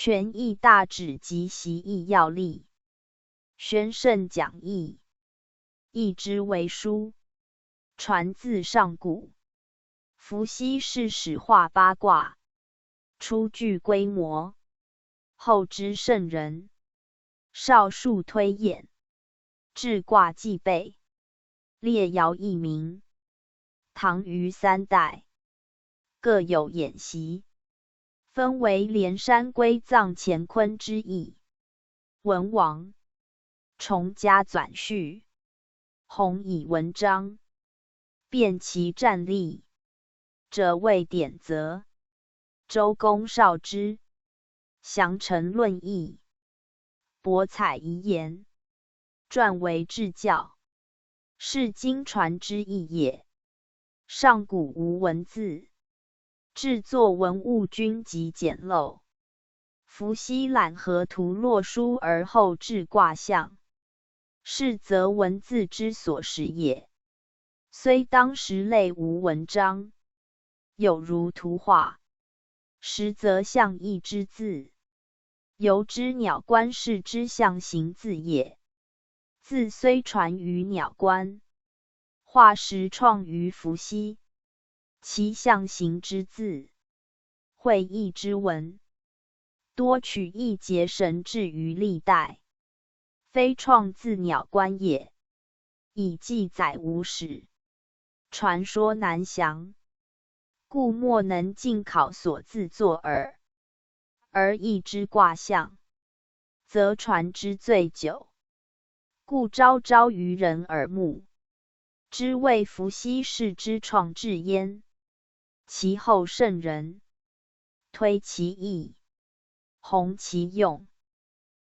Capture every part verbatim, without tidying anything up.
权益大旨及习义要例。宣圣讲义。易之为书，传自上古。伏羲氏始画八卦，初具龟摩，后知圣人，少数推演，志卦纪备，列爻易名。唐虞三代，各有演习，分为连山、归藏、乾坤之役。文王、崇嘉纂序，弘以文章，辨其战例，者谓典则。周公少之，详陈论议，博采遗言，撰为志教，是今传之意也。上古无文字，制作文物均极简陋。伏羲览河图洛书而后志卦象，是则文字之所始也。虽当时类无文章，有如图画，实则象意之字，由之鸟观是之象形字也。字虽传于鸟观，画实创于伏羲，其象形之字，会意之文，多取一节神志于历代，非创自鸟观也，以记载无始，传说难详，故莫能尽考所自作耳。而易之卦象，则传之最久，故昭昭于人耳目，知谓伏羲氏之创至焉。其后圣人，推其意，弘其用，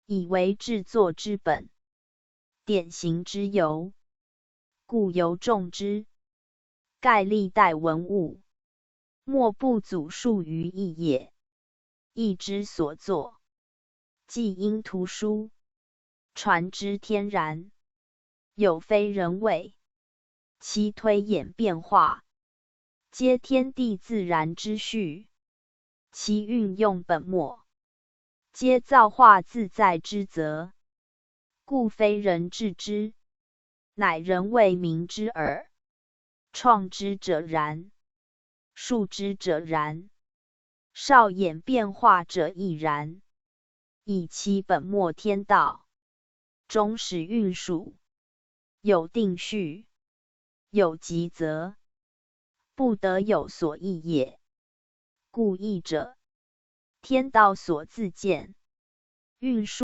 以为制作之本，典型之由，故尤重之。盖历代文物，莫不足数于易也。易之所作，既因图书，传之天然，有非人为，其推演变化，皆天地自然之序，其运用本末，皆造化自在之则，故非人制之，乃人为明之耳。创之者然，述之者然，少演变化者亦然，以其本末天道，终始运数，有定序，有极则，不得有所异也。故异者，天道所自见，运数